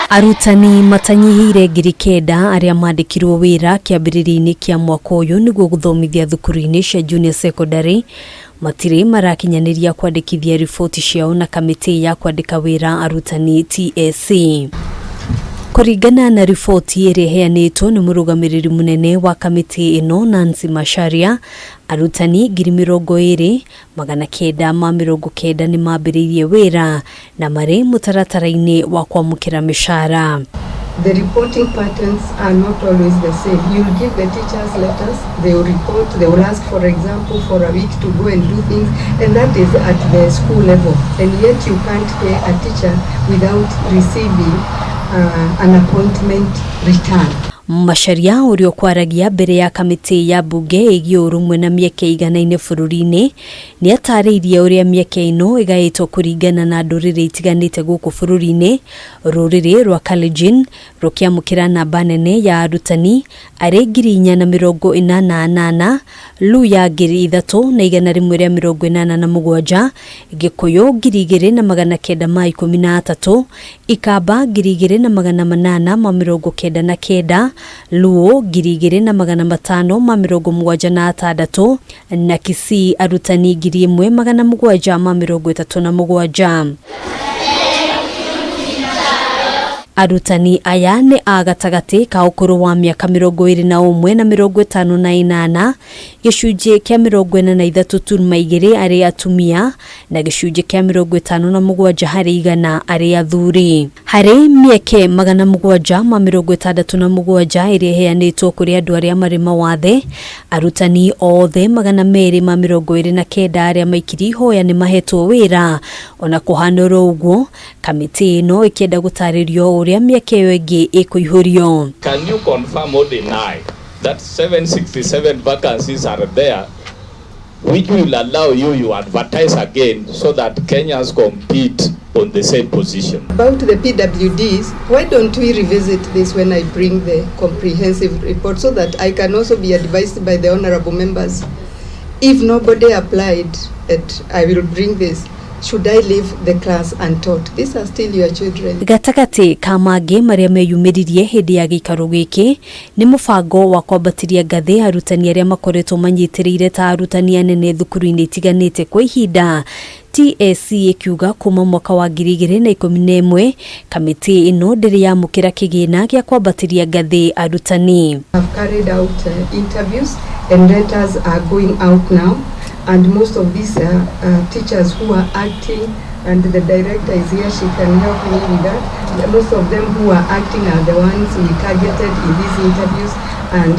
Arutani matanyihĩire 9,000 arĩa mandĩkirwo wĩra kĩambĩrĩria-inĩ kĩa mwaka ũyũ nĩguo gũthomithia thukuru-inĩ cia junior secondary matirĩ marakinyanĩria kwandĩkithia riboti ciao na kamĩtĩ ya kwandĩka wĩra arutani TSC. Kũringana na riboti ĩrĩa ĩheanĩtwo nĩ mũrũgamĩrĩri mũnene wa kamĩtĩ ĩno Nancy Macharia, arutani 20,990 nĩ mambĩrĩirie wĩra na marĩ mũtaratara-inĩ wa kwamũkĩra mĩcara. The reporting patterns are not always the same. You'll give the teachers letters, they will report, they will ask, for example, for a week to go and do things, and that is at the school level. And yet you can't pay a teacher without receiving an appointment return. Macharia ũrĩa ũkwaragia mbere ya kamĩtĩ ya mbunge ĩgiĩ ũrũmwe na mĩeke iganaine bũrũri-inĩ nĩ atarĩirie ũrĩa mĩeke ĩno ĩgaĩtwo kũringana na ndũrĩrĩ itiganĩte gũkũ bũrũri-inĩ. Rũrĩrĩ rwa Kalenjin rũkĩamũkĩra namba nene ya arutani arĩ 4,088, Luya 3,187, Gĩkũyũ 2,913, Ikamba 2,899, Luo 2,576 na Kisii arutani 1,737. Arutani aya nĩ a gatagatĩ ka ũkũrũ wa mĩaka 21 na 58, gĩcunjĩ kĩa 43.2 arĩ atumia na gĩcunjĩ kĩa 57 harĩ igana arĩ athuri. Harĩ mĩeke 767 ĩrĩa ĩheanĩtwo kũrĩ andũ arĩa marĩ mawathe, arutani othe 229 arĩa maikirie ihoya nĩ mahetwo wĩra. Ona kũhana oro ũguo, kamĩtĩ ĩno ĩkĩenda gũtarĩrio ũrĩa mĩeke ĩyo ĩngĩ ĩkũihũrio. Can you confirm or deny that 767 vacancies are there, which will allow you advertise again so that Kenyans compete on the same position? About the PWDs, why don't we revisit this when I bring the comprehensive report so that I can also be advised by the honorable members? If nobody applied, and I will bring this, should I leave the class untaught? These are still your children. Gatagatĩ ka mangĩ marĩa meyumĩririe hĩndĩ ya gĩikaro gĩkĩ nĩ mũbango wa kwambatĩria ngathĩ arutani arĩa makoretwo manyitĩrĩire ta arutani anene thukuru-inĩ itiganĩte kwa ihinda. TSC ĩkiuga kuma mwaka wa 2011 kamĩtĩ ĩno ndĩrĩ yamũkĩra kĩgĩna gĩa kwambatĩria ngathĩ arutani. Have carried out interviews and letters are going out now, and most of these teachers who are acting, and the director is here, she can help me with that. Most of them who are acting are the ones we targeted in these interviews, and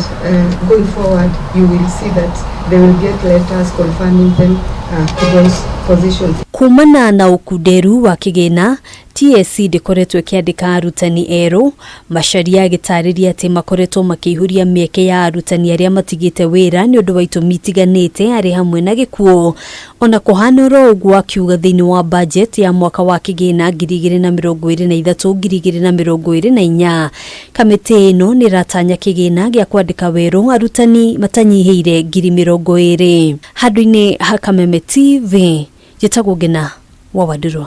going forward you will see that they will get letters confirming them to those positions. Kumana na ũkunderu wa kĩgĩna, TSC ndĩkoretwo ĩkĩandĩka arutani erũ. Macharia agĩtarĩria atĩ makoretwo makĩihũria mĩeke ya arutani arĩa matigĩte wĩra nĩ ũndũ wa itũmi itiganĩte arĩ hamwe na gĩkuũ. Ona kũhana oro ũguo, akiuga thĩinĩ wa budget ya mwaka wa kĩgĩna 2023 2024 kamĩtĩ ĩno nĩ ĩratanya kĩgĩna gĩa kwandĩka werũ arutani matanyihĩire 20,000. Handũ-inĩ ha Kameme TV, njĩtagwo Ngina wa Wandirwa.